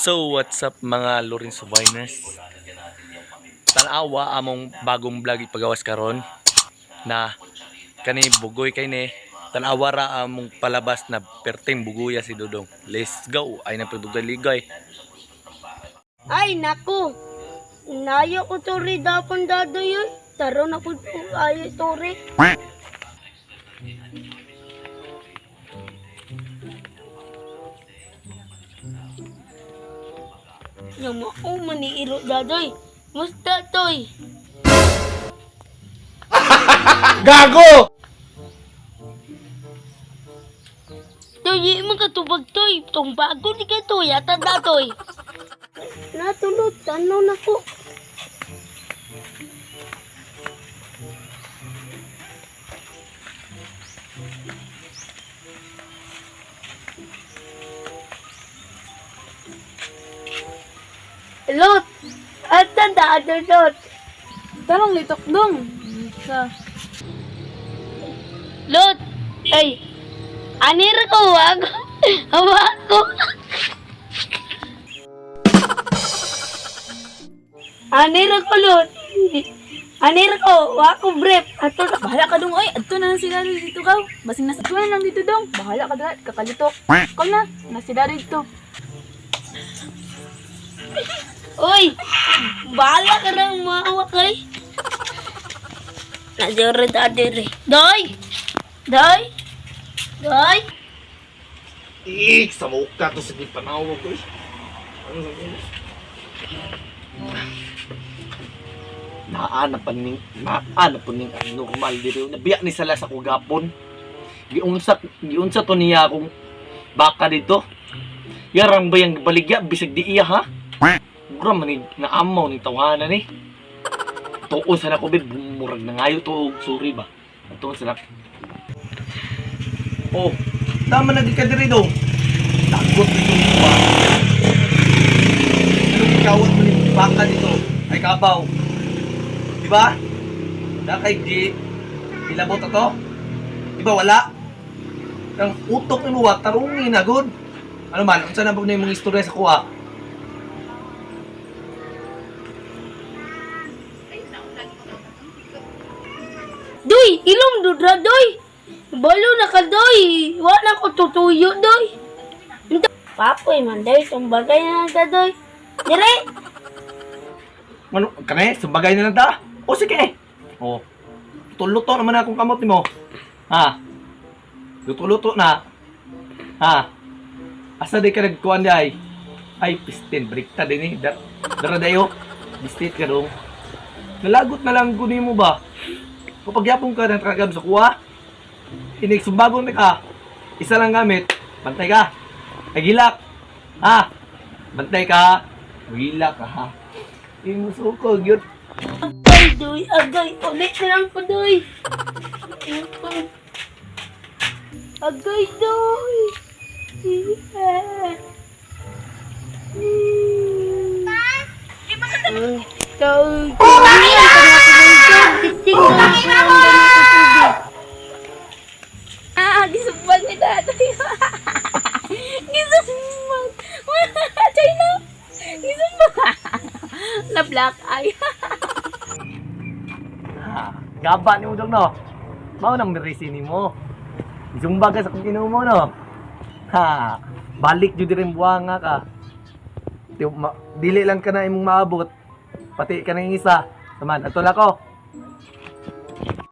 So, what's up mga Lorenzo Viners? Tanawa among bagong vlog ipagawas karon na kani bugoy kay ni tanawa ra among palabas na perting bugoya si Dudong. Let's go. Ay na ligay. Ay, naku. Nayo ko sorry dapon dado yun. Taro na po ay sorry. Yung mao man ni iro dadoy. Musta toy? Gago! Toy, di man katubag toy. Tong bago ni kay toy, ata datoy. Natulog, tanaw na ko. Lot! At tanda, Lot! Tarong litok dong. Sa Lot! Ay! Anir ko, wag! Hawa ko! Anir ko, Lot! Anir ko, wag ko brief. Ato na. bahala ka dong oy, adto na lang sila dito kaw. Basing nasa na lang dito dong. Bahala ka dala, kakalitok. Ikaw na, na sila dito. Uy! Bahala ka nang maawa kay. Nadire, nadire. Doy! Doy! Doy! Ik, sa mukha to sa panawag ko. Eh. Ano sa Naa na paning naa na paning abnormal diri. Nabiya ni sala sa kugapon. Giunsa giunsa to niya akong baka dito. Yarang ba yung baligya bisag di iya ha? Mura man ni naamaw ni tawanan ni. Tuon sa nako be murag nangayo to og sorry ba. Tuon sa nako. Oh, tama na di ka diri dong. Lagot dito ba? Ano kawat mo ni baka dito? Ay kabaw. Di ba? Da kay di ilabot ato. Di ba wala? Ang utok nimo wa tarungi na gud. Ano man, unsa na ba na imong istorya sa kuha? Doy! Ilong dudra, doy! Balo na ka, doy! Wala ko tutuyo, doy! Papoy man, doy. Tumbagay na lang ta, doy. Dire! Ano, kani, sumbagay na lang ta. O sige. O. Luto naman akong kamot nimo. Ha? Luto-luto na. Ha? Asa di ka nagkuan di ay? Ay, pistin, brikta din eh. Dara dayo. Bistit ka dong. Nalagot na lang guni mo ba? Kapag yapong ka ng tragam sa kuha, inigsumbagon na ka. Isa lang gamit, bantay ka. Ay, gilak. Ha? Bantay ka. Gilak ka ha. Imusuko, gyud. Ay, doy! Agay! Ulit na lang ko, doy! Agay, doy! Ah, gisumbag ni tatay. Gisumbag. China. Gisumbag. Na black eye. Ha, gaba ni Udong no. Mao nang mirisi nimo. Zumba ka sa kung mo no. Ha, balik jud diri buwanga ka. Di, ma, dili lang ka na imong maabot. Pati ka ng isa. Saman, ato lang ko.